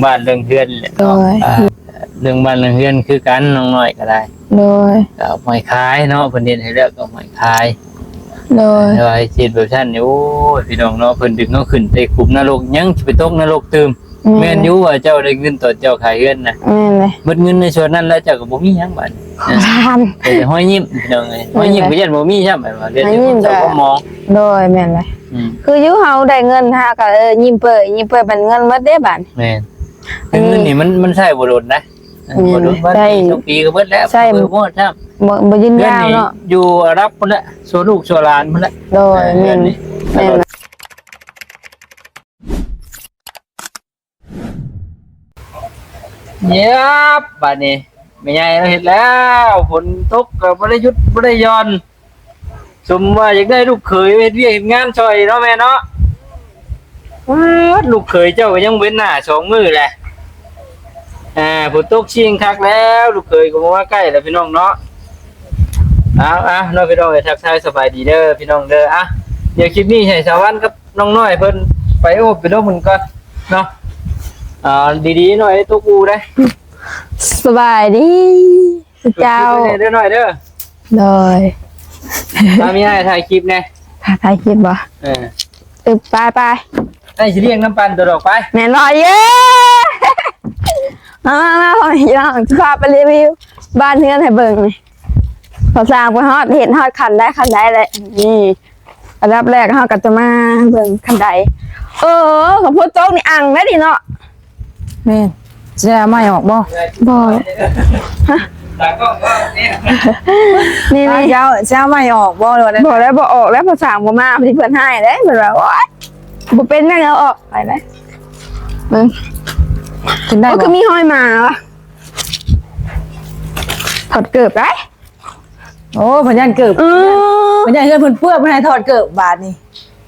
ບ້ານເລື່ອງເຮືອນແຫຼະ ໂດຍ ເນາະ ອ່າ ເລື່ອງບ້ານເລື່ອງເຮືອນຄືກັນ ນ້ອງນ້ອຍກໍໄດ້ ໂດຍ ກໍເອົາໄວ້ຂາຍເນາະ ເພິ່ນເຮັດໃຫ້ແລ້ວກໍເອົາໄວ້ຂາຍ ໂດຍ ແຕ່ວ່າເຮັດແບບຊັ້ນນີ້ ໂອ້ຍ ພີ່ນ້ອງເນາະ ເພິ່ນດຶງເຮົາຂຶ້ນໄປຂຸມນະລົກ ຍັງຊິໄປຕົກນະລົກຕື່ມ. ແມ່ນ ແມ່ນຢູ່ວ່າເຈົ້າໄດ້ເງິນຕອນເຈົ້າຂາຍເຮືອນນະ ແມ່ນເລີຍ ໝົດເງິນໃນສ່ວນນັ້ນແລ້ວ ເຈົ້າກໍບໍ່ມີຫຍັງບາດນີ້ ເອີ ຮອຍຍິ້ມ ພີ່ນ້ອງເອີຍ ຮອຍຍິ້ມກໍຢ້ານບໍ່ມີຊ້ຳ ແມ່ນບໍ່ ເດືອນນີ້ເຈົ້າກໍມອງ ໂດຍ ແມ່ນເລີຍ ອືມ ຄືຢູ່ເຮົາໄດ້ເງິນ ເຮົາກໍ ເອີ ຍິ້ມເປີຍ ຍິ້ມເປີຍ ບັດເງິນໝົດເດ້ບາດ ແມ່ນ ແຕ່ເງິນນີ້ມັນ ມັນໃຊ້ບໍ່ດົນນະ ເອີ ບໍ່ດົນ ໃຊ້ປີສອງປີກໍເບິດແລ້ວ ໃຊ້ບໍ່ຮອດຊ້ຳ ບໍ່ ບໍ່ຍືນຍາວເນາະ ຢູ່ອາຣັບພຸ້ນແຫຼະ ຊົ່ວລູກຊົ່ວຫຼານພຸ້ນແຫຼະ ໂດຍ ແມ່ນ ແມ່ນ ເຢັບ ບາດນີ້ແມ່ໃຫຍ່ລາວເຮັດແລ້ວ ຝົນຕົກກໍບໍ່ໄດ້ຢຸດບໍ່ໄດ້ຢ່ອນ ສົມວ່າຢາກໄດ້ລູກເຂີຍເຮັດວຽກເຮັດງານຊ່ອຍເນາະແມ່ເນາະ. ປາດ ລູກເຂີຍເຈົ້າກໍຍັງເວັ້ນໜ້າສອງມື້ແຫຼະ ອ່າ ຝົນຕົກຊິງຄັກແລ້ວ ລູກເຂີຍກໍບໍ່ມາໃກ້ແລ້ວພີ່ນ້ອງເນາະ. ເອົາໆ ເນາະ ພີ່ນ້ອງເອີຍ ທັກທາຍສະບາຍດີເດີພີ່ນ້ອງເດີ. ອ່ະ ດຽວຄລິບນີ້ໃຫ້ສາວວັນກັບ ນ້ອງນ້ອຍເພິ່ນໄປໂອ້ໄປລົມກັນກ່ອນເນາະ. ອ່າ ດີໆ ນ້ອຍຕົກອູໄດ້. ສະບາຍດີເຈົ້າ ເດີນ້ອຍເດີ. ໂດຍ ມາມີອ້າຍຖ່າຍຄລິບແດ່. ຖ່າຍ ຖ່າຍຄລິບບໍ່? ເອີ ອຶບ ໄປໆ ອ້າຍຊິລ້ຽງນ້ຳປັ່ນຕົວດອກໄປ. ແມ່ນບໍ່? ເຢ້ ມາໆ ພໍ່ແມ່ພີ່ນ້ອງ ຊິພາໄປຣີວິວບ້ານເຮືອນໃຫ້ເບິ່ງນີ້. ພໍສ້າງໄປຮອດ ເຫັນຮອດຂັ້ນໃດຂັ້ນໃດແລ້ວນີ້. ອັນດັບແລກເຮົາກໍຈະມາເບິ່ງຂັ້ນໃດ. ເອີ ຄັນຝົນຕົກນີ້ອັ່ງແລ້ວນີ້ເນາະ. ແມ່ນ ຊິໄດ້ເອົາໄມ້ອອກບໍ່? ບໍ່ ຮະ ນີ້ ນີ້ ເຈົ້າຊິເອົາໄມ້ອອກບໍ່ ຫຼືວ່າ? ບໍ່ແລ້ວ ບໍ່ອອກແລ້ວ ພໍສ້າງບໍ່ມາ ເພິ່ນຮ້າຍເດ້ ເພິ່ນວ່າ ໂອ້ຍ ບໍ່ເປັນຫຍັງ ເອົາອອກໄປເດ້. ເບິ່ງ ຂຶ້ນໄດ້ບໍ່? ໂອ້ ຄືມີຮອຍໝາວະ. ຖອດເກີບໄດ້. ໂອ້ ເພິ່ນຢ້ານເກີບ ເອີ ເພິ່ນຢ້ານເຮືອນເພິ່ນເປື້ອນ ເພິ່ນໃຫ້ຖອດເກີບບາດນີ້.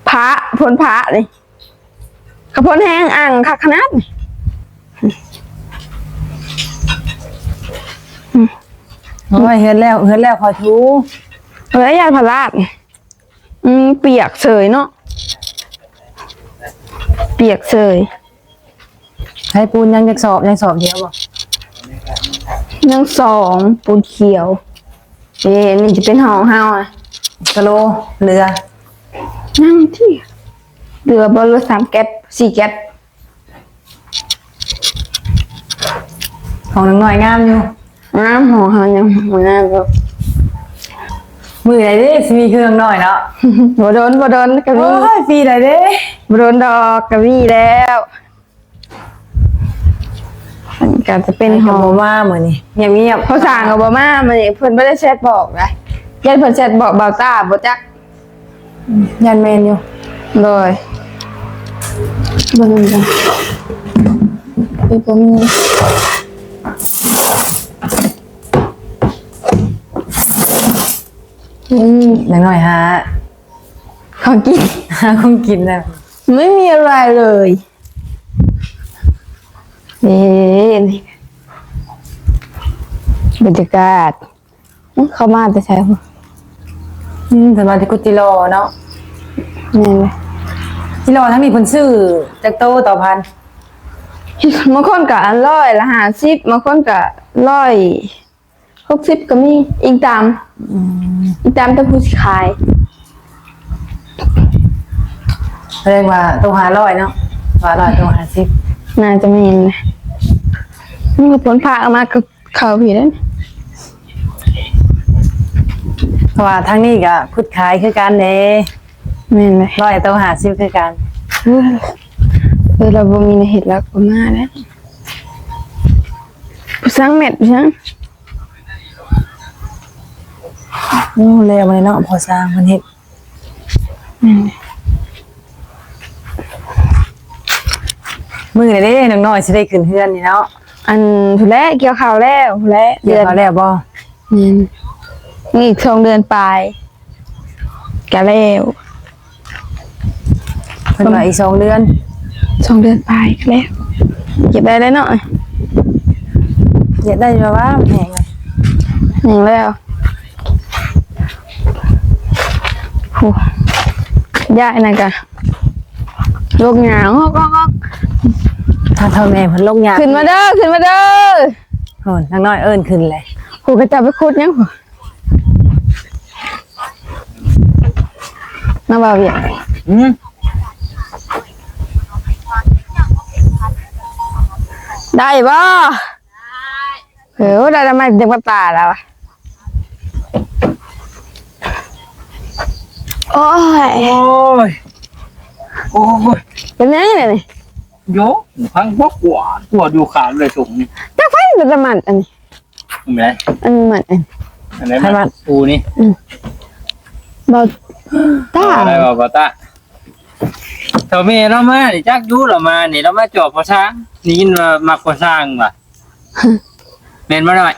ພະ ຝົນພະນີ້ ຂະຝົນແຮງອັ່ງຄັກຂະໜາດນີ້. ໂອ້ຍ ເຮືອນແລ້ວ ເຮືອນແລ້ວ ຂໍຖູ. ເອີ ຢ້ານພະລາດ. ອືມ ປຽກເສີຍເນາະ ປຽກເສີຍ. ໃຫ້ປູນຍັງຈັກສອບ ຍັງສອບດຽວບໍ່? ຍັງສອງ ປູນຂຽວ. ເອີ ນີ້ຈະເປັນຫ້ອງເຮົາອະ ກະໂລ ເຫຼືອ ຍັງທີ່ ເຫຼືອບໍ່ ເຫຼືອສາມແກັດ ສີ່ແກັດ. ຂອງນ້ອງນ້ອຍງາມຢູ່ ງາມ ຂອງເຮົາຍັງບໍ່ງາມດອກ. ມື້ໃດເດ້ຊິມີຄືນ້ອງນ້ອຍເນາະ? ບໍ່ດົນ ບໍ່ດົນກໍມີ. ໂອ້ຍ ປີໃດເດ້? ບໍ່ດົນດອກກໍມີແລ້ວ. ມັນກໍຈະເປັນຫ້ອງ ບໍ່ມາມື້ນີ້ ງຽບໆ. ພໍ່ຊ່າງກໍບໍ່ມາມື້ນີ້ ເພິ່ນບໍ່ໄດ້ແຊັດບອກນະ ຢ້ານເພິ່ນແຊັດບອກບ່າວຕ້າບໍ່ຈັກ. ຢ້ານແມ່ນຢູ່. ໂດຍ ເບິ່ງກັນ ເອີ ບໍ່ມີ. ອືມ ນ້ອຍໆ ຫາຂອງກິນ ຫາຂອງກິນນະ. ໄມ່ມີອະໄລເລີຍ. ເອີ ນີ້ບັນຍາກາດ. ອືມ ເຂົ້າມາແຕ່ໃສພຸ້ນ? ອືມ ເພິ່ນມາແຕ່ກຸດຈິລໍເນາະ. ແມ່ນແຫຼະ ຈິລໍທາງນີ້ເພິ່ນຊື້ຈັກໂຕຕໍ່ພັນ? ບາງຄົນກໍອັນຮ້ອຍລະຫ້າສິບ ບາງຄົນກໍຮ້ອຍຫົກສິບກໍມີ ອີງຕາມ ອືມ ອີງຕາມແຕ່ຜູ້ຊິຂາຍ. ສະແດງວ່າໂຕຫ້າຮ້ອຍເນາະ ຫ້າຮ້ອຍ ໂຕຫ້າສິບ ໜ້າຈະແມ່ນນະ. ມັນກໍຜົນພາອອກມາກໍ ເຂົ້າພີ້ເດ້ ເພາະວ່າທາງນີ້ກໍຂຸດຂາຍຄືກັນເດ້. ແມ່ນເລີຍ ຮ້ອຍໂຕຫ້າສິບຄືກັນ. ເອີ ເອີ ລາວບໍ່ມີແນວເຮັດ ລາວກໍມາແລ້ວ. ຜູ້ຊ່າງແມັດ ຜູ້ຊ່າງ. ໂອ້ ແລ້ວບັດນີ້ເນາະ ພໍ່ຊ່າງເພິ່ນເຮັດ. ອືມ ມື້ໃດເດ້ນ້ອງນ້ອຍຊິໄດ້ຂຶ້ນເຮືອນນີ້ເນາະ? ອັນ ພຸ້ນແຫຼະ ກ່ຽວເຂົ້າແລ້ວ ພຸ້ນແຫຼະ ກ່ຽວເຂົ້າແລ້ວບໍ່? ແມ່ນ ນີ້ອີກສອງເດືອນປາຍກະແລ້ວ. ເພິ່ນວ່າອີກສອງເດືອນ ສອງເດືອນປາຍກະແລ້ວ. ເກັບໄດ້ແລ້ວເນາະ ເກັບໄດ້ແລ້ວວ່າ ມັນແຫ້ງແລ້ວ ແຫ້ງແລ້ວ. ໂອ້ ຍ້າຍນັ້ນກະ ໂລກຫຍ້າງອກໆ. ຖ້າເຖົ້າແມ່ເພິ່ນລົງຍາ ຂຶ້ນມາເດີ ຂຶ້ນມາເດີ. ໂອ້ຍ ນາງນ້ອຍເອີ້ນຂຶ້ນແຫຼະ. ຜູ້ເຂົາເຈົ້າໄປຂຸດຫຍັງ ມາເວົ້າຫຍັງ? ອືມ ໄດ້ບໍ່? ເອີ ໄດ້ແລ້ວ ມາເຕັມກະຕາແລ້ວ. ໂອ້ຍ ໂອ້ຍ ໂອ້ຍ ເປັນຫຍັງນີ້? ໂຢ ພັງບໍ່ກວາດ ກວາດຢູ່ຂາເລີຍ ສົງນີ້ ຈັກໃຜເປັນຕາມັດອັນນີ້. ອັນໃດ? ອັນມັດ ອັນ ອັນໃດມັດ? ປູນີ້. ອືມ ບໍ່ຕ້າ ເວົ້າໄດ້ບໍ່ ບໍ່ຕ້າ? ເຖົ້າແມ່ລາວມານີ້ ຈັກຢູ່ລາວມານີ້ ລາວມາຈອບພໍ່ຊ້າງ ໄດ້ຍິນວ່າມັກພໍ່ຊ້າງວ່າ ແມ່ນບໍ່ນ້ອຍ?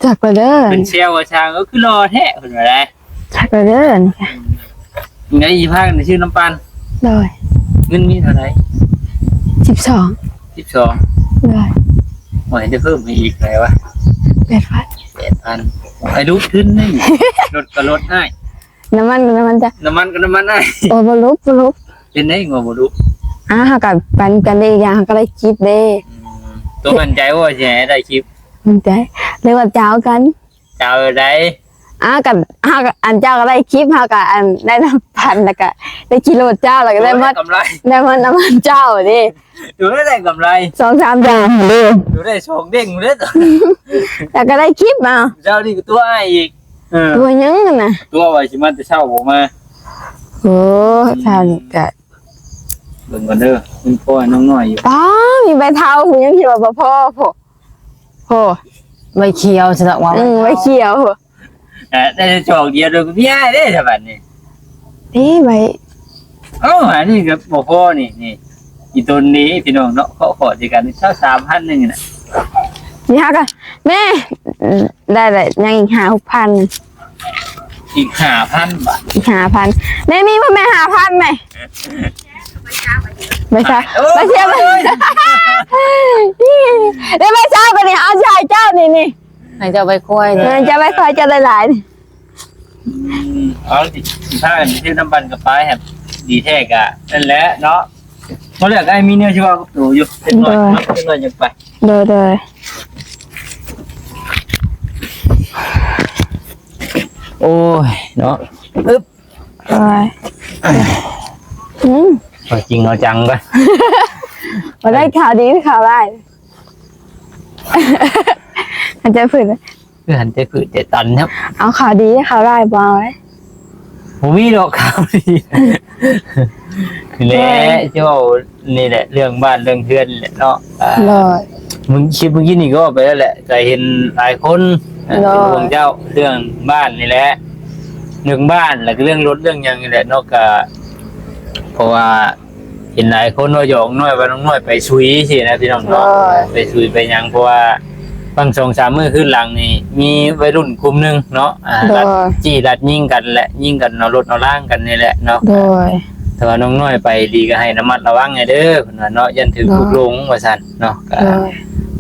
ຈັກລະເດີ ເປັນແຊວວ່າຊ່າງ ເອີ ຄືຫຼໍ່ແທ້ ເພິ່ນວ່າໄດ໋. ຈັກລະເດີ ນີ້ກະ ໄດ້ຊິພາກັນໄປຊື້ນ້ຳປັ່ນ. ໂດຍ ເງິນມີເທົ່າໃດ? ສິບສອງ ສິບສອງ. ໂດຍ ໂອ້ຍ ໄດ້ເພີ່ມໃຫ້ອີກເທົ່າໃດວະ? ແປດພັນ ແປດພັນ. ໄປຫຼຸດທຶນນີ້ ລົດກະລົດອ້າຍ. ນ້ຳມັນກະນ້ຳມັນເຈົ້າ ນ້ຳມັນກະນ້ຳມັນອ້າຍ. ໂອ້ ບໍ່ຫຼຸດ ບໍ່ຫຼຸດ. ເປັນໄດ໋ ງົວບໍ່ຫຼຸດ? ອ້າ ເຮົາກະປັນກັນເດ້ ອີກຢ່າງເຮົາກະໄດ້ກິບເດ້. ອືມ ໂຕໝັ້ນໃຈບໍ່ວ່າຊິໃຫ້ໄດ້ກິບ? ໝັ້ນໃຈ. ຫຼືວ່າເຈົ້າກັນ? ເຈົ້າໃດ? ອ້າ ກະເຮົາກະ ອັນເຈົ້າກະໄດ້ກິບ ເຮົາກະ ອັນ ໄດ້ນ້ຳປັ່ນ ແລ້ວກະໄດ້ຂີ່ລົດເຈົ້າ ແລ້ວກະໄດ້ມາ ກຳໄລ ໄດ້ມານ້ຳມັນເຈົ້າເດ້. ໂຕໄດ້ກຳໄລ ສອງສາມຢ່າງເດ້ ໂຕໄດ້ສອງເດ້ງເດ້. ແລ້ວກະໄດ້ກິບເອົາ ເຈົ້ານີ້ກະຕົວະອ້າຍອີກ. ເອີ ຕົວະຫຍັງຫັ້ນນະ? ຕົວະວ່າຊິມາແຕ່ເຊົ້າບໍ່ມາ. ໂອ້ ອືມ ທ່ານກະ ເບິ່ງກ່ອນເດີ ມັນພໍໃຫ້ນ້ອງນ້ອຍຢູ່. ປ້າ ມີໃບເທົາ ຜູ້ຍັງຊິວ່າບໍ່ພໍ ໂພ ໂພ ໃບຂຽວຊະດອກວ່າ. ອືມ ໃບຂຽວ ໃບຂຽວ. ເອີ ໄດ້ຈອກດຽວໂດຍກໍມີອ້າຍເດ້ ສະບັດນີ້. ເອີ ໃບ ເອົ້າ ອັນນີ້ກໍບໍ່ພໍນີ້ ນີ້ ອີຕົນນີ້ພີ່ນ້ອງເນາະ ເຄາະເຄາະໃສ່ກັນ ຊາວສາມພັນໜຶ່ງນະ. ນີ້ຫາກະ ແມ່ ໄດ້ແລ້ວ ຍັງອີກຫ້າຫົກພັນ. ອີກຫ້າພັນບາດ ອີກຫ້າພັນ. ແມ່ມີບໍ່ແມ່ ຫ້າພັນແມ່? ໄປຊະ ໂອ້ຍ ໄປຊະ ໂອ້ຍ ໄປຊະ ໄປນີ້ ເອົາໃຫ້ເຈົ້ານີ້ ນີ້ ໃຫ້ເຈົ້າໄປຄວາຍ ເອີ ເຈົ້າໄປຄວາຍ ເຈົ້າໄດ້ຫຼາຍນີ້. ອືມ ເອົາ ຊິພາກັນໄປຊື້ນ້ຳປັ່ນກັບປາຍ ແຮບດີແທ້ກະນັ້ນແຫຼະເນາະ. ບໍ່ແລ້ວກະອ້າຍມີແນວຊິເວົ້າກັບໂຕຢູ່ ເດັກນ້ອຍເນາະ ເດັກນ້ອຍຍັງໄປ. ໂດຍ ໂດຍ. ໂອ້ຍ ເນາະ ອຶບ ໂອ້ຍ ອືມ ເອົາຈິງເອົາຈັງກ່ອນ. ບໍ່ໄດ້ຂ່າວດີ ຂ່າວຮ້າຍ ອັນເຈົ້າເພິ່ນ ຄືຫັນແຕ່ພືດແຕ່ຕັນເນາະ. ເອົາຂ່າວດີ ຂ່າວຮ້າຍບໍ່ເອົາເດ້. ບໍ່ມີດອກຂ່າວດີ ນີ້ແຫຼະ ເຈົ້າ ນີ້ແຫຼະ ເລື່ອງບ້ານເລື່ອງເຮືອນນີ້ແຫຼະເນາະ. ໂດຍ ມື້ ຄລິບມື້ກີ້ນີ້ກໍເວົ້າໄປແລ້ວແຫຼະ ກໍເຫັນຫຼາຍຄົນ ໂດຍ ເປັນຫ່ວງເຈົ້າເລື່ອງບ້ານນີ້ແຫຼະ ເລື່ອງບ້ານ ແລ້ວກໍເລື່ອງລົດເລື່ອງຫຍັງນີ້ແຫຼະເນາະ. ກໍເພາະວ່າ ເຫັນຫຼາຍຄົນເວົ້າຫຍອກນ້ອຍວ່ານ້ອງນ້ອຍໄປຊຸຍຊີ້ນະພີ່ນ້ອງເນາະ. ໂດຍ ໄປຊຸຍໄປຫຍັງ ເພາະວ່າບາງສອງສາມມື້ຄືນຫຼັງນີ້ ມີໄວລຸ້ນກຸ່ມໜຶ່ງເນາະ ອ່າ ໂດຍ ລັດຈີ້ລັດຍິງກັນແຫຼະ ຍິງກັນເອົາລົດເອົາລາງກັນນີ້ແຫຼະເນາະ. ໂດຍ ແຕ່ວ່ານ້ອງນ້ອຍໄປດີກໍໃຫ້ລະມັດລະວັງແດ່ເດີ ເພິ່ນວ່າເນາະ ຢ້ານຖືກ ໂດຍ ລູກຫຼົງວ່າຊັ້ນເນາະ. ໂດຍ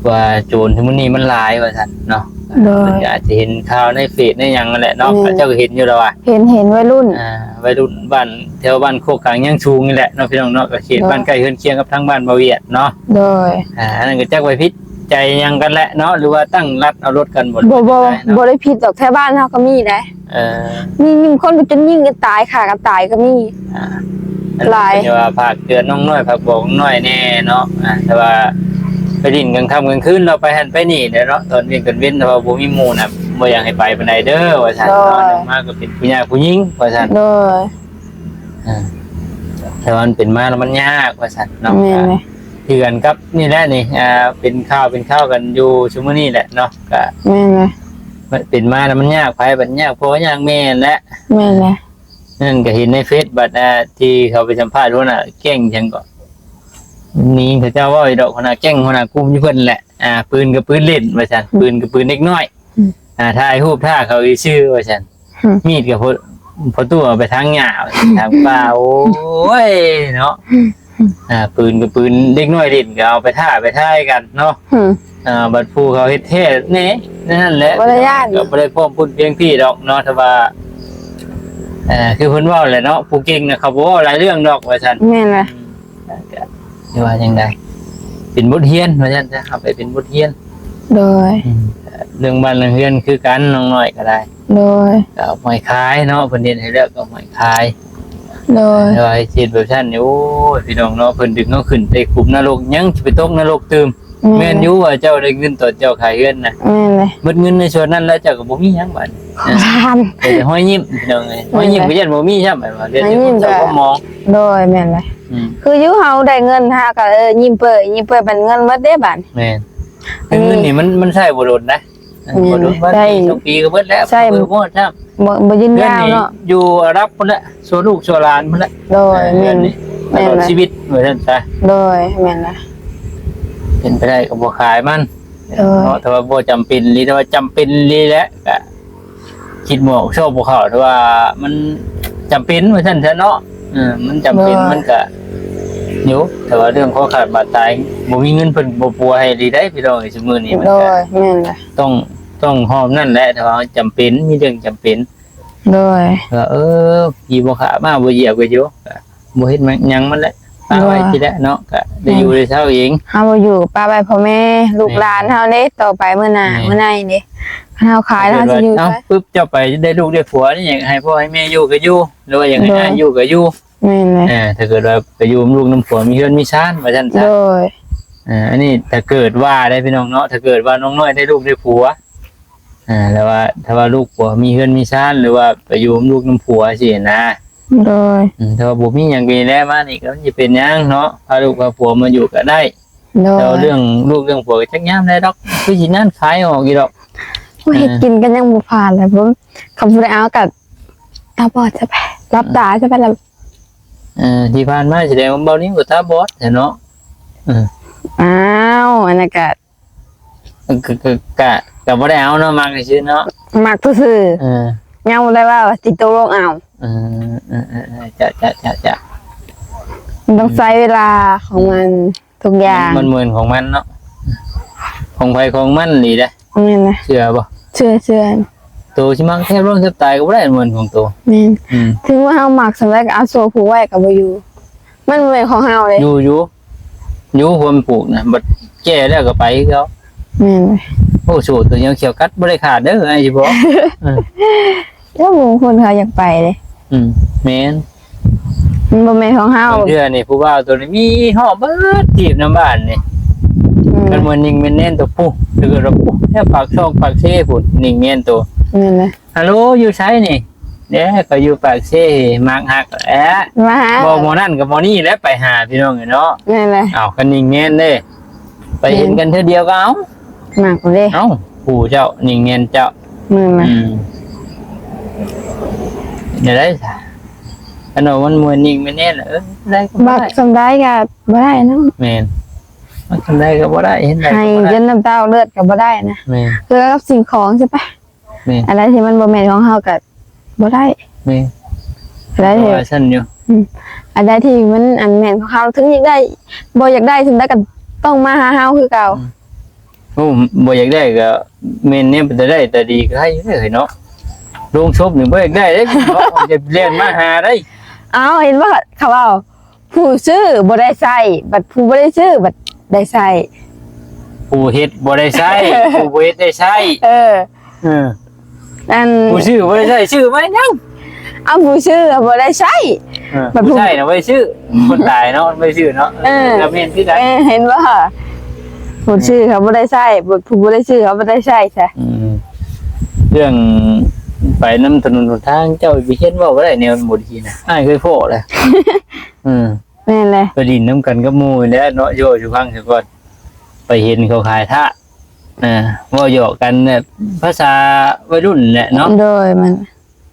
ວ່າໂຈນຊຸມມື້ນີ້ມັນຫຼາຍວ່າຊັ້ນເນາະ. ໂດຍ ເພິ່ນກໍອາດຈະເຫັນຂ່າວໃນເຟສໃນຫຍັງນັ້ນແຫຼະເນາະ. ອືມ ເຂົາເຈົ້າກໍເຫັນຢູ່ແລ້ວວ່າ ເຫັນ ເຫັນໄວລຸ້ນ ອ່າ ໄວລຸ້ນບ້ານ ແຖວບ້ານໂຄກກາງຍາງສູງນີ້ແຫຼະເນາະ ພີ່ນ້ອງເນາະ ກໍເຂດ ໂດຍ ບ້ານໃກ້ເຮືອນຄຽງກັບທາງບ້ານບ່າວຫວຽດເນາະ. ໂດຍ ອ່າ ອັນນັ້ນກໍຈັກວ່າຜິດໃຈຫຍັງກັນແຫຼະເນາະ ຫຼືວ່າຕັ້ງລັດເອົາລົດກັນບໍ່ ບໍ່ ບໍ່ ບໍ່ໄດ້ຜິດດອກ ແຖວບ້ານເຮົາກໍມີໄດ໋. ເອີ ມີ ມີຄົນໄປຈົນຍິງກັນຕາຍ ຂ້າກັນຕາຍກໍມີ. ອ່າ ຫຼາຍ ອັນນີ້ກໍວ່າຝາກເຕືອນນ້ອງນ້ອຍ ຝາກບອກນ້ອງນ້ອຍແດ່ເນາະ. ອ່າ ແຕ່ວ່າໄປຫຼິ້ນກາງຄ່ຳກາງຄືນ ເຮົາໄປຫັ້ນໄປນີ້ແຫຼະເນາະ ຕອນວຽກຕອນເວັນ ຖ້າວ່າບໍ່ມີໝູ່ນະ ບໍ່ຢາກໃຫ້ໄປປານໃດເດີວ່າຊັ້ນເນາະ. ໂດຍ ໜຶ່ງມາກໍເປັນຜູ້ຍາກຜູ້ຍິງວ່າຊັ້ນ. ໂດຍ ອ່າ ແຕ່ວ່າມັນເປັນມາແລ້ວມັນຍາກວ່າຊັ້ນເນາະ. ແມ່ນແຫຼະ ຄືກັນກັບນີ້ແຫຼະນີ້ ອ່າ ເປັນຂ່າວເປັນຂ່າວກັນຢູ່ຊຸມມື້ນີ້ແຫຼະເນາະ. ກະແມ່ນແຫຼະ ມັນເປັນມາແລ້ວມັນຍາກໃຜບັດຍາກພໍ່ຍາກແມ່ຫັ້ນແຫຼະ. ແມ່ນແຫຼະ ນັ້ນກໍເຫັນໃນເຟສບັດ ອ່າ ທີ່ເຂົາໄປສຳພາດຫົວໜ້າແກ້ງຫຍັງກໍ ນີ້ເຂົາເຈົ້າເວົ້າຢູ່ດອກ ຫົວໜ້າແກ້ງຫົວໜ້າກຸ່ມຢູ່ເພິ່ນແຫຼະ. ອ່າ ປືນກໍປືນຫຼິ້ນວ່າຊັ້ນ ອືມ ປືນກໍປືນເດັກນ້ອຍ. ອືມ ອ່າ ຖ່າຍຮູບຖ້າເຂົາຊື່ວ່າຊັ້ນ. ອືມ ມີດກໍພໍ ພໍຕູ້ເອົາໄປຖາງຫຍ້າ ຖາງປ່າ. ໂອ້ຍເນາະ. ອ່າ ປືນກໍປືນ ເດັກນ້ອຍຫຼິ້ນກໍເອົາໄປທ້າໄປທາຍກັນເນາະ. ອືມ ອ່າ ບັດຜູ້ເຂົາເຮັດແທ້ແດ່ນັ້ນແຫຼະ ບໍ່ໄດ້ຢ້ານ ກໍບໍ່ໄດ້ພ້ອມພຸ້ນພຽງພີ້ດອກເນາະ. ແຕ່ວ່າ ເອີ ຄືເພິ່ນເວົ້າແຫຼະເນາະ ຜູ້ເກັ່ງນະເຂົາບໍ່ເວົ້າຫຼາຍເລື່ອງດອກວ່າຊັ້ນ. ແມ່ນແຫຼະ ອືມ ກໍຊິວ່າຈັ່ງໃດ ເປັນບົດຮຽນວ່າຊັ້ນຊະ ເອົາໄປເປັນບົດຮຽນ. ໂດຍ ອືມ ເລື່ອງບ້ານເລື່ອງເຮືອນຄືກັນ ນ້ອງນ້ອຍກໍໄດ້. ໂດຍ ກໍເອົາໄວ້ຂາຍເນາະ ເພິ່ນເຮັດໃຫ້ແລ້ວກໍເອົາໄວ້ຂາຍ. ໂດຍ ແຕ່ວ່າເຮັດແບບຊັ້ນນີ້ ໂອ້ຍ ພີ່ນ້ອງເນາະ ເພິ່ນດຶງເຮົາຂຶ້ນໄປຂຸມນະລົກ ຍັງຊິໄປຕົກນະລົກຕື່ມ. ແມ່ນ ແມ່ນຢູ່ວ່າເຈົ້າໄດ້ເງິນຕອນເຈົ້າຂາຍເຮືອນນະ. ແມ່ນເລີຍ ເບິດເງິນໃນສ່ວນນັ້ນແລ້ວ ເຈົ້າກໍບໍ່ມີຫຍັງບາດນີ້. ເອີ ມີແຕ່ຮອຍຍິ້ມ ພີ່ນ້ອງເອີຍ. ແມ່ນເລີຍ ຮອຍຍິ້ມກໍຢ້ານບໍ່ມີຊ້ຳ ແມ່ນວ່າເລື່ອງ ຮອຍຍິ້ມກໍເສາກໍໝອງ. ໂດຍ ແມ່ນເລີຍ. ອືມ ຄືຢູ່ເຮົາໄດ້ເງິນ ເຮົາກໍ ເອີ ຍິ້ມເປີ້ຍ ຍິ້ມເປີ້ຍ ບັດເງິນໝົດເດ້ບາດນີ້. ແມ່ນ ແຕ່ເງິນນີ້ມັນ ມັນໃຊ້ບໍ່ດົນນະ. ເອີ ແມ່ນ ບໍ່ດົນ ບາງປີສອງປີກໍເບິດແລ້ວ ໃຊ້ບໍ່ຮອດຊ້ຳ. ບໍ່ ບໍ່ຍືນຍາວເນາະ. ຢູ່ອາຣັບພຸ້ນແຫຼະ ຊົ່ວລູກຊົ່ວຫຼານພຸ້ນແຫຼະ. ໂດຍ ເອີ ແມ່ນ ເຮືອນນີ້ ແມ່ນ ຕະຫຼອດຊີວິດວ່າຊັ້ນຊະ. ໂດຍ ແມ່ນລະ ເປັນໄປໄດ້ກໍບໍ່ຂາຍມັນ. ໂດຍ ເນາະ ຖ້າວ່າບໍ່ຈຳເປັນອີ່ຫຼີ ຖ້າວ່າຈຳເປັນອີ່ຫຼີແຫຼະ ກະຄິດບໍ່ອອກ ຊອກບໍ່ເຂົ້າ ຖ້າວ່າມັນຈຳເປັນວ່າຊັ້ນຊະເນາະ. ເອີ ມັນຈຳເປັນ ໂດຍ ມັນກະຢູ່ ແຕ່ວ່າເລື່ອງຄໍຂາດບາດຕາຍ ບໍ່ມີເງິນເພິ່ນບໍ່ປົວໃຫ້ອີ່ຫຼີໃດ໋ ພີ່ນ້ອງເອີຍ. ຊຸມື້ນີ້ມັນກະ ໂດຍ ແມ່ນລະ ຕ້ອງ ຕ້ອງຮອບນັ້ນແຫຼະ ຖ້າວ່າເຮົາຈຳເປັນ ມີເລື່ອງຈຳເປັນ. ໂດຍ ວ່າ ເອີ ຜີບໍ່ຂ້າມາບໍ່ຢຽບກໍຢູ່ ກໍບໍ່ເຮັດຫຍັງມັນແຫຼະ ປະໄວ້ ໂດຍ ຊີ້ແຫຼະເນາະ ກໍໄດ້ຢູ່ ແມ່ນ ໄດ້ເຊົາເອງ. ເຮົາບໍ່ຢູ່ ປະໄວ້ພໍ່ແມ່ ລູກ ແມ່ນ ຫຼານເຮົາເດ້ ຕໍ່ໄປມື້ໜ້າ ແມ່ນ ມື້ໃນເດ້ ຄັນເຮົາຂາຍ ເຮົາຊິຢູ່ ເອົ້າ ໃສ? ປຶບ ເຈົ້າໄປໄດ້ລູກໄດ້ຜົວນີ້ ຢາກໃຫ້ພໍ່ໃຫ້ແມ່ຢູ່ກໍຢູ່ ຫຼືວ່າຢາກໃຫ້ ໂດຍ ອ້າຍຢູ່ກໍຢູ່. ແມ່ນແຫຼະ ເອີ ຖ້າເກີດວ່າໄປຢູ່ນຳລູກນຳຜົວ ມີເຮືອນມີຊານວ່າຊັ້ນຊະ. ໂດຍ ເອີ ອັນນີ້ຖ້າເກີດວ່າໄດ້ພີ່ນ້ອງເນາະ ຖ້າເກີດວ່ານ້ອງນ້ອຍໄດ້ລູກໄດ້ຜົວ ອ່າ ແລ້ວວ່າຖ້າວ່າລູກຜົວມີເຮືອນມີຊານ ຫຼືວ່າໄປຢູ່ນຳລູກນຳຜົວຊີ້ນະ. ໂດຍ ອືມ ຖ້າວ່າບໍ່ມີຫຍັງກໍແລ້ວມານີ້ກໍມັນຊິເປັນຫຍັງເນາະ ພາລູກພາຜົວມາຢູ່ກໍໄດ້. ໂດຍ ແຕ່ວ່າເລື່ອງລູກເລື່ອງຜົວກໍຈັກຍາມໃດດອກ ຄືຊິນັ້ນຂາຍອອກຢູ່ດອກ. ໂອ້ຍ ເອີ ເຮັດກິນກໍຍັງບໍ່ຜ່ານເລີຍ ເບິ່ງ ຄັນຜູ້ໃດເອົາກໍຕາບອດຊະໄປ ຫຼັບຕາຊະໄປລະ. ເອີ ທີ່ຜ່ານມາສະແດງວ່າເບົານີ້ກໍຕາບອດແທ້ເນາະ. ເອີ ອ້າວ ອັນນັ້ນກໍ ກະ ກະ ກະ ກະບໍ່ໄດ້ເອົາເນາະ ມັກຊື່ໆເນາະ ມັກຊື່ໆ. ເອີ ຍັງບໍ່ໄດ້ວ່າວ່າຊິຕົກລົງເອົາ. ເອີ ເອີ ເອີ ເອີ ຈະ ຈະ ຈະ ຈະ ມັນຕ້ອງໃຊ້ເວລາຂອງມັນ ທຸກຢ່າງ ມັນ ມັນເໝືອນຂອງມັນເນາະ ຂອງໃຜຂອງມັນນີ້ແຫຼະ. ແມ່ນນະ ເຊື່ອບໍ່? ເຊື່ອ ເຊື່ອ. ໂຕຊິມັກແທບລ້ມແທບຕາຍກໍບໍ່ໄດ້ ເໝືອນຂອງໂຕ. ແມ່ນ ອືມ ເຖິງວ່າເຮົາມັກສ່ຳໃດກໍເອົາໂສ້ຜູກໄວ້ກໍບໍ່ຢູ່. ມັນບໍ່ແມ່ນຂອງເຮົາເດ້. ຢູ່ ຢູ່ ຢູ່ ຄວາມຜູກນະ ບັດແກ່ແລ້ວກໍໄປຄືເກົ່າ. ແມ່ນ. ໂອ້ ໂສ້ຕົວຍາວຂຽວກັດບໍ່ໄດ້ຂາດເດີ ອ້າຍຊິບອກ. ເອີ ແລ້ວບາງຄົນເຂົາຢາກໄປເດ້. ອືມ ແມ່ນ. ມັນບໍ່ແມ່ນຂອງເຮົາ. ບາງເທື່ອນີ້ຜູ້ບ່າວຕົວນີ້ມີຮອບເບິດທີບນຳບ້ານນີ້. ອືມ ຄັນວ່າຍິງແມ່ນແນ່ນຕົວພຸ້ນ ຄືວ່າພຸ້ນ ແຖວປາກຊ່ອງປາກເຊພຸ້ນ ຍິງແມ່ນໂຕ. ແມ່ນແຫຼະ. ຮັລໂຫຼ ຢູ່ໃສນີ້? ເດ້ ຂ້ອຍຢູ່ປາກເຊ ມັກຮັກແຫຼະ ມາຫາ ບໍ່ໝໍນັ້ນກໍໝໍນີ້ແຫຼະ ໄປຫາພີ່ນ້ອງເອີຍເນາະ. ແມ່ນແຫຼະ. ເອົ້າ ຄັນຍິງແມ່ນເດ້ ໄປເຫັນກັນເທື່ອດຽວກໍເອົາ ມັກເດ້. ເອົ້າ ຜູ້ເຈົ້າຍິງແມ່ນເຈົ້າ. ແມ່ນແຫຼະ. ອືມ ແນວໃດຊະ? ຄັນວ່າມັນບໍ່ຍິງແມ່ນແນ່ນ ເອີ ໄດ້ກໍບໍ່ໄດ້ ມັກສ່ຳໃດກໍບໍ່ໄດ້ນະ. ແມ່ນ ມັກສ່ຳໃດກໍບໍ່ໄດ້ ເຫັນໃດກໍບໍ່ໄດ້ ໃຫ້ຈົນນ້ຳຕາອອກເລືອດກໍບໍ່ໄດ້ນະ. ແມ່ນ. ຄືກັບສິ່ງຂອງຊະໄປ. ແມ່ນ. ອັນໃດທີ່ມັນບໍ່ແມ່ນຂອງເຮົາກໍບໍ່ໄດ້. ແມ່ນ. ອັນໃດທີ່ ວ່າຊັ້ນຢູ່. ອືມ ອັນໃດທີ່ມັນ ອັນແມ່ນຂອງເຮົາ ເຖິງຢາກໄດ້ ບໍ່ຢາກໄດ້ ສ່ຳໃດກໍຕ້ອງມາຫາເຮົາຄືເກົ່າ. ອືມ ໂອ້ ບໍ່ຢາກໄດ້ກໍແມ່ນແນວເປັນຕາໄດ້ຕາດີກໍໃຫ້ຢູ່ເດ້ເນາະ. ໂລງສົບນີ້ບໍ່ຢາກໄດ້ເດ້ເນາະ ຈະແລ່ນມາຫາໄດ້. ເອົ້າ ເຫັນບໍ່ ເຂົາເວົ້າ ຜູ້ຊື້ບໍ່ໄດ້ໃຊ້ ບັດຜູ້ບໍ່ໄດ້ຊື້ບັດໄດ້ໃຊ້. ຜູ້ເຮັດບໍ່ໄດ້ໃຊ້ ຜູ້ບໍ່ເຮັດໄດ້ໃຊ້. ເອີ ເອີ ອັນ ຜູ້ຊື້ບໍ່ໄດ້ໃຊ້ ຊື້ມາຫຍັງ? ເອົາ ຜູ້ຊື້ບໍ່ໄດ້ໃຊ້ ເອີ ບັດຜູ້ ຜູ້ໃຊ້ນະໄວ້ຊື້. ຄົນຕາຍເນາະ ໄວ້ຊື້ເນາະ. ເອີ ກໍແມ່ນຄືກັນ. ເອີ ເຫັນບໍ່? ຜູ້ຊື້ເຂົາບໍ່ໄດ້ໃຊ້ ຜູ້ບໍ່ໄດ້ຊື້ເຂົາບໍ່ໄດ້ໃຊ້ຊະ. ອືມ ເລື່ອງໄປນຳຖະໜົນຫົນທາງ ເຈົ້າໄປຮຽນເວົ້າບໍ່ໄດ້ແນວບໍ່ດີນະ ອ້າຍເຄີຍພໍ້ແລ້ວ. ອືມ ແມ່ນແຫຼະ. ໄປຫຼິ້ນນຳກັນກັບໝູ່ນີ້ແຫຼະເນາະ ໂຢ ຢູ່ຟັງຊະກ່ອນ ໄປເຫັນເຂົາຂາຍທາດ ອ່າ ເວົ້າຫຍອກກັນແບບພາສາໄວລຸ້ນແຫຼະເນາະ. ໂດຍ ແມ່ນ.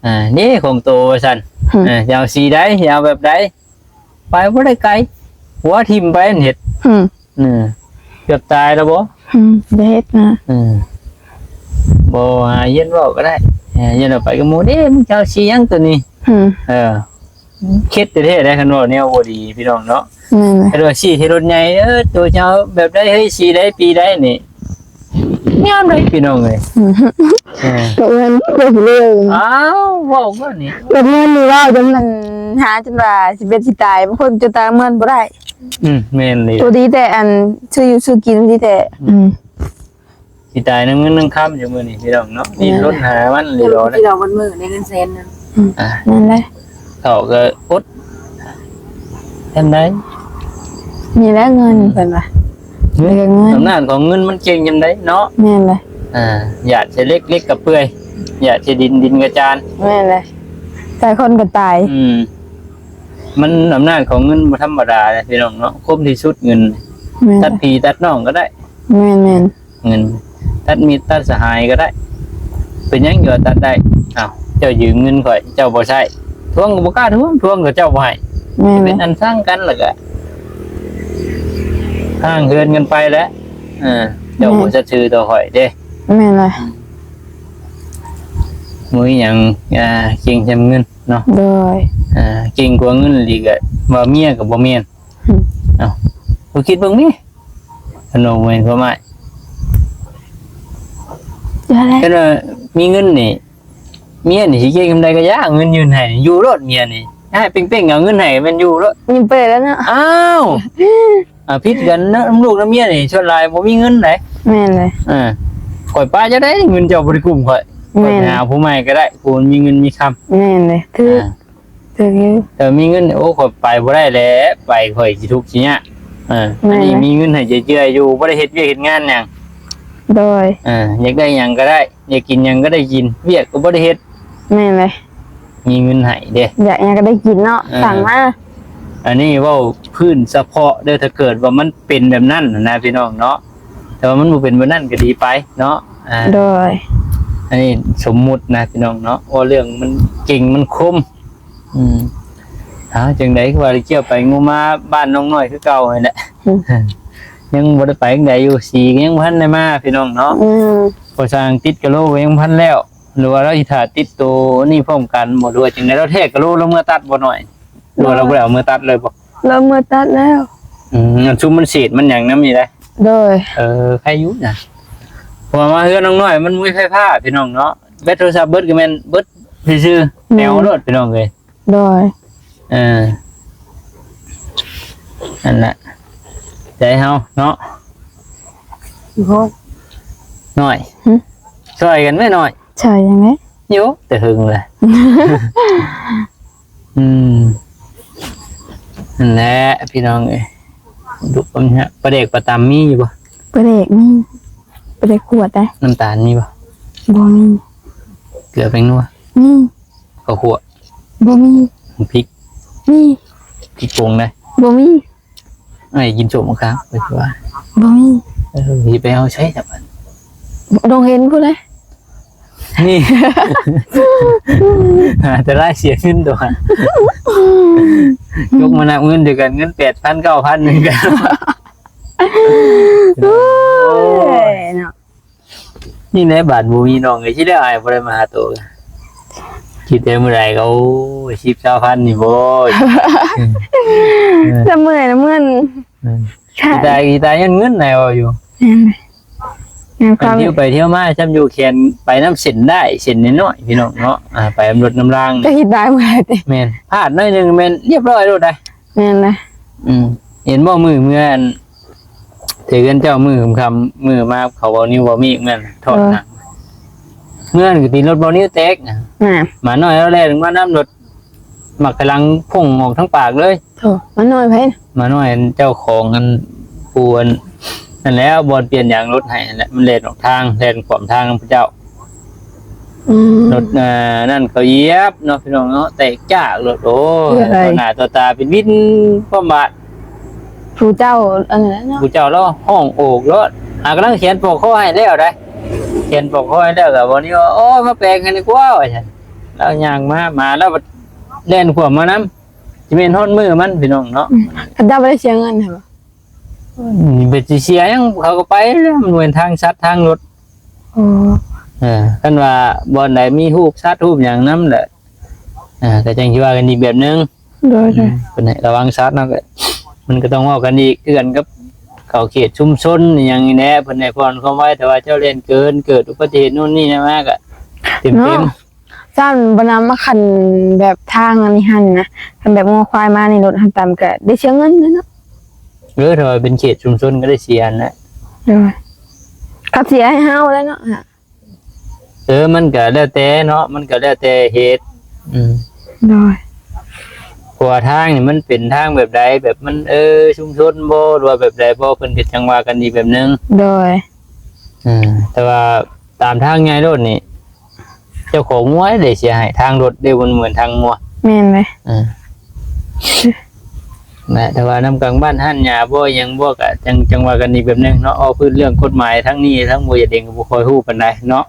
ອ່າ ນີ້ຂອງໂຕວ່າຊັ້ນ. ອືມ ເອີ ຈະເອົາສີໃດ ຈະເອົາແບບໃດ? ໄປບໍ່ໄດ້ໄກ ຫົວຖິ້ມໄປຫັ້ນເຮັດ. ອືມ ເອີ ເກືອບຕາຍແລ້ວບໍ່? ອືມ ບໍ່ເຮັດນະ. ເອີ ບໍ່ຫາຮຽນເວົ້າກໍໄດ້ ຮຽນອອກໄປກັບໝູ່ເດ້ ມຶງຈະເອົາສີຫຍັງໂຕນີ້? ອືມ ເອີ ເຂັດແທ້ໆ ໄດ໋ ຄັນເວົ້າແນວບໍ່ດີພີ່ນ້ອງເນາະ. ແມ່ນແຫຼະ. ຄັນວ່າຊີ້ໃສ່ລົດໃຫຍ່ ເອີ ໂຕເຈົ້າແບບໃດເຮີ້ຍ ສີໃດ ປີໃດນີ້ ຍາມໃດພີ່ນ້ອງເອີຍ. ອືມ ເອີ ບໍ່ແມ່ນ ບໍ່ເລີຍ. ອ້າວ ເວົ້າວ່ານີ້ ເລື່ອງເງິນນີ້ເວົ້າຈົນມັນຫາຈົນວ່າຊິເປັນຊິຕາຍ, ບາງຄົນຈົນຕາຍເງິນບໍ່ໄດ້. ອືມ ແມ່ນເລີຍ. ໂຕດີແຕ່ອັນຊື້ຢູ່ຊື້ກິນດີແທ້. ອືມ ອືມ ຊິຕາຍນຳເງິນນຳຄຳຢູ່ມື້ນີ້ພີ່ນ້ອງເນາະ. ແມ່ນ ດີ້ນລົນຫາມັນອີ່ຫຼີເນາະ. ກິນເຂົ້າວັນມື້ໄດ້ເງິນແສນໜຶ່ງ. ອືມ ອ່າ ນັ້ນແຫຼະ ເຂົ້າກໍອົດ ຈັ່ງໃດ ນີ້ແຫຼະເງິນ ອືມ ເພິ່ນວ່າ ເງິນ ເງິນ ອຳນາດຂອງເງິນມັນເກັ່ງຈັ່ງໃດເນາະ. ແມ່ນແຫຼະ. ອ່າ ຢາກໃສ່ເຫຼັກ ເຫຼັກກໍເປື່ອຍ, ຢາກໃສ່ດິນ ດິນກໍຈານ. ແມ່ນແຫຼະ. ຕາຍຄົນກໍຕາຍ. ອືມ ມັນ ອຳນາດຂອງເງິນບໍ່ທຳມະດາເດ້ພີ່ນ້ອງເນາະ. ຄົມທີ່ສຸດເງິນ. ແມ່ນແຫຼະ. ຕັດພີ່ຕັດນ້ອງກໍໄດ້. ແມ່ນໆ. ເງິນ ຕັດມິດຕັດສະຫາຍກໍໄດ້. ເປັນຫຍັງຢູ່ວ່າຕັດໄດ້? ອ້າວ ເຈົ້າຢືມເງິນຂ້ອຍ ເຈົ້າບໍ່ໃຊ້ ທວງກໍບໍ່ກ້າທວງ, ທວງກໍເຈົ້າບໍ່ໃຫ້. ແມ່ນແຫຼະ. ເປັນອັນຊັງກັນ ແລ້ວກໍຮ້າງເຮືອນກັນໄປແຫຼະ. ເອີ ເຈົ້າ ແມ່ນ ບໍ່ສັດຊື່ຕໍ່ຂ້ອຍເດ້. ແມ່ນແຫຼະ. ບໍ່ມີຫຍັງ ອ່າ ເກັ່ງສ່ຳເງິນເນາະ. ໂດຍ. ອ່າ ເກັ່ງກວ່າເງິນອີກກໍວ່າເມຍກໍບໍ່ແມ່ນ. ອືມ ເອົ້າ ບໍ່ຄິດເບິ່ງແມ ອັນນັ້ນບໍ່ແມ່ນຄວາມໝາຍ. ຢ່າແຫຼະ. ຄັນວ່າມີເງິນນີ້ ເມຍນີ້ຊິເກັ່ງສ່ຳໃດກໍຢ່າ, ເງິນຍື່ນໃຫ້ຢູ່ໂລດເມຍນີ້. ໃຫ້ເປັງໆ ເອົາເງິນໃຫ້ແມ່ນຢູ່ໂລດ. ຍິ້ມເປີດແລ້ວເນາະ. ອ້າວ ອ່າ ຜິດກັນເນາະ, ນຳລູກນຳເມຍນີ້ສ່ວນຫຼາຍບໍ່ມີເງິນໃດ. ແມ່ນເລີຍ. ເອີ ຂ້ອຍປະເຈົ້າໄດ້ ເງິນເຈົ້າບໍ່ໄດ້ກຸ້ມຂ້ອຍ. ແມ່ນ. ຂ້ອຍໄປຫາຜູ້ໃໝ່ກໍໄດ້ ຜູ້ມີເງິນມີຄຳ. ແມ່ນເລີຍ. ຖືກ. ອ່າ ຖືກຢູ່. ເອີ ມີເງິນ ໂອ້ ຂ້ອຍໄປບໍ່ໄດ້ແຫຼະ, ໄປຂ້ອຍຊິທຸກຊິຍາກ. ເອີ ແມ່ນແຫຼະ. ອັນນີ້ມີເງິນໃຫ້ເຈື່ອໆຢູ່ ບໍ່ໄດ້ເຮັດວຽກເຮັດງານຫຍັງ. ໂດຍ. ເອີ ຢາກໄດ້ຫຍັງກໍໄດ້, ຢາກກິນຫຍັງກໍໄດ້ກິນ, ວຽກກໍບໍ່ໄດ້ເຮັດ. ແມ່ນເລີຍ. ມີເງິນໃຫ້ເດ້ ຢາກຫຍັງກໍໄດ້ກິນເນາະ. ເອີ ສັ່ງມາ. ອັນນີ້ເວົ້າພື້ນສະເພາະເດີ້ ຖ້າເກີດວ່າມັນເປັນແບບນັ້ນນະ ພີ່ນ້ອງເນາະ, ແຕ່ວ່າມັນບໍ່ເປັນແບບນັ້ນກໍດີໄປເນາະ. ອ່າ ໂດຍ. ອັນນີ້ສົມມຸດນະ ພີ່ນ້ອງເນາະ, ເວົ້າເລື່ອງມັນເກັ່ງມັນຄົມ. ອືມ ເອົາ ຈັ່ງໃດຄືວ່າໄດ້ກ່ຽວໄປງູມາບ້ານນ້ອງນ້ອຍຄືເກົ່າຫັ້ນແຫຼະ. ອືມ ຍັງບໍ່ໄດ້ໄປທາງໃດຢູ່, ສີກໍຍັງບໍ່ທັນໄດ້ມາ ພີ່ນ້ອງເນາະ. ອືມ ພໍຊ່າງຕິດກະໂຫຼກໍຍັງບໍ່ທັນແລ້ວ, ຫຼືວ່າລາວຊິຖ້າຕິດໂຕນີ້ພ້ອມກັນບໍ່ ຫຼືວ່າຈັ່ງໃດ? ລາວແທກກະໂຫຼລາວເມືອຕັດບໍ່ນ້ອຍ ຫຼືວ່າລາວບໍ່ໄດ້ເອົາເມືອຕັດເລີຍບໍ່? ລາວເມືອຕັດແລ້ວ. ອືມ ອັນຊຸມມັນເສດມັນຫຍັງນຳນີ້ໄດ໋. ໂດຍ. ເອີ ໃຄຢູ່ນະ, ເພາະວ່າມາເຮືອນນ້ອງນ້ອຍມັນບໍ່ມີໄຟຟ້າ ພີ່ນ້ອງເນາະ, ແບັດໂທລະສັບເບິດກໍແມ່ນເບິດຊື່ໆ. ແມ່ນ. ແນວໂລດ ພີ່ນ້ອງເອີຍ. ໂດຍ. ເອີ ນັ້ນແຫຼະ ໃຈເຮົາເນາະ. ໂອ້ ນ້ອຍ ຫຶ? ຊ່ອຍກັນແມ້ນ້ອຍ. ຊ່ອຍຫຍັງແຫຼະ? ໂຍ ແຕ່ເຫິງແຫຼະ. ອືມ ນັ້ນແຫຼະ ພີ່ນ້ອງເອີຍ, ດຸກຳຍະ. ປາແດກປາຕຳມີຢູ່ບໍ່? ປາແດກມີ. ປາແດກຂວດໄດ໋. ນ້ຳຕານມີບໍ່? ບໍ່ມີ. ເກືອແປ້ງນົວ? ມີ. ເຂົ້າຂົ້ວ? ບໍ່ມີ. ພິກ? ມີ. ພິກປົງໄດ໋? ບໍ່ມີ. ອ້າຍກິນສົ້ມໝາກຂາມ ໄປວ່າ. ບໍ່ມີ. ເອີ ຊິໄປເອົາໃສຊະບັດ? ດອງເຫັນພຸ້ນເດ້. ນີ້ ຫາແຕ່ລາຍເສຍເງິນຕົວະ. ຍົກມານັບເງິນດຽວກັນ ເງິນແປດພັນ ເກົ້າພັນ ນີ້ກະ ໂອ້ຍ ໂອ້ຍ ເນາະ. ນີ້ແຫຼະ ບາດບໍ່ມີນ້ອງເອີຍ ຊິແລ້ວອ້າຍບໍ່ໄດ້ມາຫາໂຕ. ຄິດແຕ່ມື້ໃດກໍ ໂອ້ຍ ສິບ ຊາວພັນນີ້ບໍ່. ລະເມື່ອຍ ລະເມື່ອຍ. ອືມ ຊິຕາຍ ຊິຕາຍຍ້ອນເງິນນາຍເວົ້າຢູ່. ແມ່ນ ແມ່ນຄວາມ ທ່ຽວໄປທ່ຽວມາ ຊ່ຳຢູ່ແຂນໄປນຳເສັ້ນໄດ້ ເສັ້ນນ້ອຍໆ ພີ່ນ້ອງເນາະ. ອ່າ ໄປນຳລົດນຳລາງ ຈະຊິຕາຍເມື່ອໃດຕິ. ແມ່ນ ພາດໜ້ອຍໜຶ່ງແມ່ນລຽບຮ້ອຍໂລດໄດ໋. ແມ່ນນະ. ອືມ ເຫັນບໍ່ ມື້ເມື່ອ ອັນ ເທື່ອເຮືອນເຈົ້າມື້ຄ່ຳໆ ມື້ມາເຂົາເວົ້ານິວເວົ້າມີກ ແມ່ນຖອດໜັງ ເອີ ເມື່ອນັ້ນກໍຕີລົດເວົ້ານິວແຕກນະ. ໝານ້ອຍລາວແລ່ນມານຳລົດ ໝາກໄຂ່ຫຼັງພົ່ງອອກທາງປາກເລີຍ. ໂທ້ ໝານ້ອຍໃຜ? ໝານ້ອຍເຈົ້າຂອງອັນ ຜູ້ອັນ ນັ້ນແຫຼະ ບ່ອນປ່ຽນຢາງລົດໃຫ້ຫັ້ນແຫຼະ ມັນແລ່ນອອກທາງ ແລ່ນຂວາມທາງນຳເຈົ້າ. ອືມ ລົດ ອ່າ ນັ້ນເຂົາຢຽບເນາະ ພີ່ນ້ອງເນາະ ແຕກຈາກລົດ. ໂອ້ຍ ຕໍ່ໜ້າຕໍ່ຕາເປັນວິນຄວາມບາດ. ຜູ້ເຈົ້າອັນນັ້ນເນາະ ຜູ້ເຈົ້າລາວຮ້ອງໂອກໂລດ. ຫາກຳລັງຂຽນປອກຄໍໃຫ້ແລ້ວໄດ໋ ຂຽນປອກຄໍໃຫ້ແລ້ວກໍບໍ່ນີ້ວ່າ ໂອ້ຍ ມາແປງໃຫ້ດີກວ່າ ວ່າຊັ້ນ. ລາວຍ່າງມາ ມາແລ້ວແລ່ນຂວາມມານຳ. ຊິແມ່ນຮອດມື້ມັນ ພີ່ນ້ອງເນາະ. ອືມ ເຂົາເຈົ້າບໍ່ໄດ້ເສຍເງິນໃຫ້ບໍ່? ອືມ ເພິ່ນຊິເສຍຫຍັງ ເຂົາກໍໄປແລ້ວ ມັນບໍ່ແມ່ນທາງສັດທາງລົດ. ອໍ ເອີ ຄັນວ່າບ່ອນໃດມີຮູບສັດຮູບຫຍັງນຳແຫຼະ ອ່າ ກໍຈັ່ງຊິວ່າກັນອີກແບບໜຶ່ງ. ໂດຍ ອືມ ເພິ່ນໃຫ້ລະວັງສັດເນາະ ກໍ ມັນກໍຕ້ອງເວົ້າກັນອີກ ຄືກັນກັບ ເຂົ້າເຂດຊຸມຊົນອີ່ຫຍັງນີ້ແຫຼະ ເພິ່ນໃຫ້ຜ່ອນຄວາມໄວ ແຕ່ວ່າເຈົ້າແລ່ນເກີນ ເກີດອຸບັດຕິເຫດໂນ່ນນີ້ນະມາກະເຕັມໆ ເນາະ. ຊັ້ນບໍ່ນຳມາຄັນແບບທາງອັນນີ້ຫັ້ນນະ ຄັນແບບງົວຄວາຍມານີ້ລົດຫັ້ນຕຳກະໄດ້ເສຍເງິນເດ້ເນາະ. ເອີ ຖ້າວ່າເປັນເຂດຊຸມຊົນກໍໄດ້ເສຍຫັ້ນແຫຼະ. ໂດຍ ເຂົາເສຍໃຫ້ເຮົາແລ້ວເນາະ. ເອີ ມັນກະແລ້ວແຕ່ເນາະ ມັນກະແລ້ວແຕ່ເຫດ. ອືມ ໂດຍ ເພາະວ່າທາງນີ້ມັນເປັນທາງແບບໃດ ແບບມັນ ເອີ ຊຸມຊົນບໍ່ ຫຼືວ່າແບບໃດບໍ່ ເພິ່ນກໍຈັ່ງວ່າກັນອີກແບບໜຶ່ງ. ໂດຍ ອືມ ແຕ່ວ່າຕາມທາງໃຫຍ່ໂລດນີ້ ເຈົ້າຂອງງົວເດ້ເສຍຫາຍ ທາງລົດເດ້ ມັນບໍ່ແມ່ນທາງງົວ. ແມ່ນເລີຍ ເອີ ແຫຼະ ແຕ່ວ່ານຳກາງບ້ານຮ້ານຫຍ້າບໍ່ ຫຍັງບໍ່ ກະຈັ່ງ ຈັ່ງວ່າກັນອີກແບບໜຶ່ງເນາະ. ເວົ້າພື້ນເລື່ອງກົດໝາຍທາງນີ້ ທາງບໍ່ຢາກເອງກໍບໍ່ຄ່ອຍຮູ້ປານໃດເນາະ.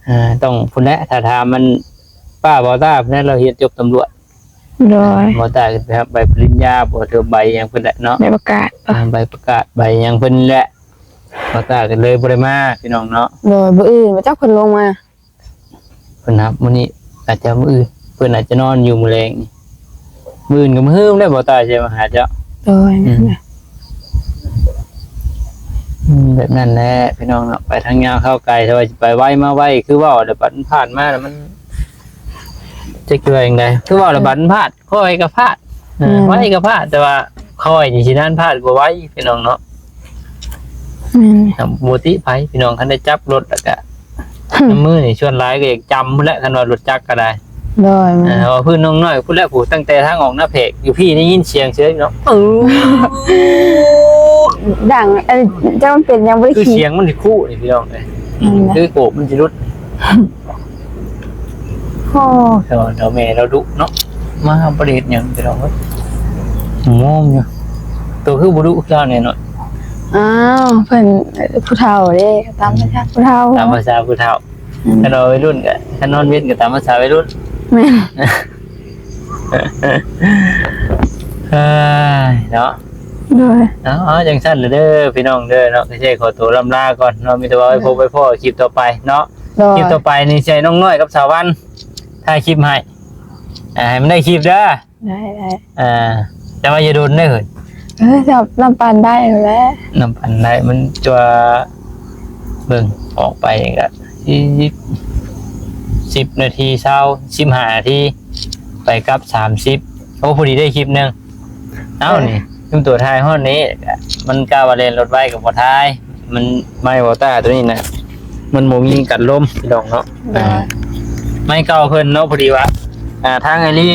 ອ່າ ຕ້ອງພຸ້ນແຫຼະ ຖ້າຖາມມັນປ້າເບົາຕ້າພຸ້ນແຫຼະ ລາວຮຽນຈົບຕຳຫຼວດ. ໂດຍ ເບົາຕ້າຂຶ້ນໄປຮັບໃບປະລິນຍາບໍ່ ຫຼືໃບຫຍັງເພິ່ນແຫຼະເນາະ ໃບປະກາດ ອ່າ ໃບປະກາດ ໃບຫຍັງເພິ່ນແຫຼະ ເບົາຕ້າກໍເລີຍບໍ່ໄດ້ມາພີ່ນ້ອງເນາະ. ໂດຍ ມື້ອື່ນບໍ່ຈັກເພິ່ນລົງມາ. ເພິ່ນຮັບມື້ນີ້ ອາດຈະມື້ອື່ນ ເພິ່ນອາດຈະນອນຢູ່ມື້ແລງນີ້ ມື້ອື່ນກໍມາຮືມແລ້ວ ບໍ່ຕາຍຊິມາຫາເຈົ້າ. ໂດຍ ອືມ ແມ່ນແຫຼະ ອືມ ແບບນັ້ນແຫຼະພີ່ນ້ອງເນາະ ໄປທາງຍາວເຂົ້າໄກ ແຕ່ວ່າຊິໄປໄວມາໄວ ຄືເວົ້າແລ້ວບັດມັນຜ່ານມາແລ້ວມັນ ຈັກຊິວ່າຈັ່ງໃດ ຄືເວົ້າແລ້ວບັດມັນພາດ ຂ້ອຍກໍພາດ ເອີ ແມ່ນ ໄວກໍພາດ ແຕ່ວ່າຂ້ອຍນີ້ຊິນານພາດກວ່າໄວພີ່ນ້ອງເນາະ. ແມ່ນ ບໍ່ຕິໃຜພີ່ນ້ອງ ຄັນໄດ້ຈັບລົດແລ້ວກະ ອືມ ນຳມືນີ້ສ່ວນຫຼາຍກໍຢາກຈຳພຸ້ນແຫຼະ ຄັນວ່າລົດຈັກກໍໄດ້. ໂດຍ ເອີ ວ່າພື້ນນ້ອງນ້ອຍພຸ້ນແຫຼະ ຜູ້ ຕັ້ງແຕ່ທາງອອກໜ້າແພກຢູ່ພີ້ ໄດ້ຍິນສຽງເສີຍເນາະ ເອີ ດັງ ອັນນີ້ ຈັກມັນເປັນຫຍັງ ບໍ່ໄດ້ ຄືສຽງມັນຊິຄຸນີ້ພີ່ນ້ອງເອີຍ ແມ່ນ ຄືໂກບມັນຊິຫຼຸດ. ໂອ້ ເຖົ້າ ເຖົ້າແມ່ລາວດຸເນາະ ມາບໍ່ໄດ້ເຮັດຫຍັງພີ່ນ້ອງເອີຍ ມອງຢູ່ ໂຕຄືບໍ່ດຸເຈົ້າແນ່ນອນ. ອ້າວ ເພິ່ນຜູ້ເຖົ້າເດ້ ຕາມພາສາ ອືມ ຜູ້ເຖົ້າ ຕາມພາສາຜູ້ເຖົ້າ. ອືມ ຄັນວ່າໄວລຸ້ນກໍ ຄັນນອນເວັນກໍຕາມພາສາໄວລຸ້ນ. ແມ່ນ ເອີຍ ເນາະ ໂດຍ ເອົາ ເອົາ ຈັ່ງຊັ້ນລະເດີພີ່ນ້ອງເດີເນາະ ກໍຊິຂໍໂຕລ່ຳລາກ່ອນເນາະ ມີແຕ່ວ່າໄວ້ພົບໄວ້ພໍ້ຄລິບຕໍ່ໄປເນາະ. ໂດຍ ຄລິບຕໍ່ໄປນີ້ຊິໃຫ້ນ້ອງນ້ອຍກັບສາວວັນຖ່າຍຄລິບໃຫ້ ອ່າ ໃຫ້ມັນໄດ້ຄລິບເດີ. ໄດ້ ໄດ້ ອ່າ ແຕ່ວ່າຢ່າດົນເດີ. ເອີ ນຳ ນຳປັ່ນໄດ້ແຫຼະ ນຳປັ່ນໄດ້ ມັນຈະວ່າ ເບິ່ງອອກໄປກໍ ສິບ ສິບນາທີ ຊາວ ສິບຫ້ານາທີ ໄປກັບສາມສິບ. ໂອ້ ພໍດີໄດ້ຄລິບໜຶ່ງ. ເອົ້າ ເອີ ນີ້ ຊຸມຕົວຖ່າຍຮອດນີ້ ມັນກະວ່າແລ່ນລົດໄວກໍບໍ່ຖ່າຍ ມັນໄມ້ວໍຕ້າຕົວນີ້ນະ ມັນບໍ່ມີກັນລົມພີ່ນ້ອງເນາະ. ໂດຍ ອ່າ ໄມ້ເກົ່າເພິ່ນເນາະ ພໍດີວ່າ ອ່າ ທາງໄອລີ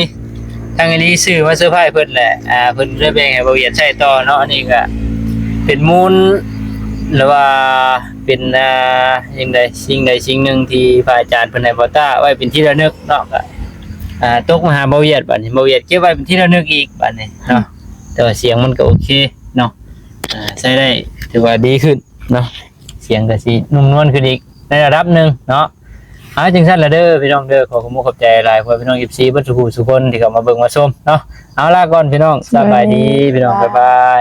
ທາງໄອລີຊື້ມາເຊີໄພຣສ໌ເພິ່ນແຫຼະ ອ່າ ເພິ່ນເລີຍແບ່ງໃຫ້ບ່າວຫວຽດໃຊ້ຕໍ່ເນາະ. ອັນນີ້ກະເປັນມູນ ຫຼືວ່າເປັນ ອ່າ ຫຍັງໃດ ສິ່ງໃດສິ່ງໜຶ່ງທີ່ພະອາຈານເພິ່ນໃຫ້ບ່າວຕ້າໄວ້ເປັນທີ່ລະນຶກເນາະ ກະ ອ່າ ຕົກມາຫາບ່າວຫວຽດ ບາດນີ້ບ່າວຫວຽດເກັບໄວ້ເປັນທີ່ລະນຶກອີກບາດນີ້ເນາະ. ແຕ່ວ່າສຽງມັນກໍໂອເຄເນາະ ອ່າ ໃຊ້ໄດ້ ຖືວ່າດີຂຶ້ນເນາະ ສຽງກໍຊິນຸ້ມນວນຂຶ້ນອີກໃນລະດັບໜຶ່ງເນາະ. ເອົາ ຈັ່ງຊັ້ນລະເດີພີ່ນ້ອງເດີ ຂໍຂອບມຸກຂອບໃຈຫຼາຍ ພໍ່ແມ່ພີ່ນ້ອງເອັຟຊີເບິດສູ່ຜູ້ສູ່ຄົນທີ່ເຂົ້າມາເບິ່ງມາຊົມເນາະ. ເອົາ ລາກ່ອນພີ່ນ້ອງ ສະບາຍດີ ສະບາຍດີພີ່ນ້ອງ ບາຍບາຍ.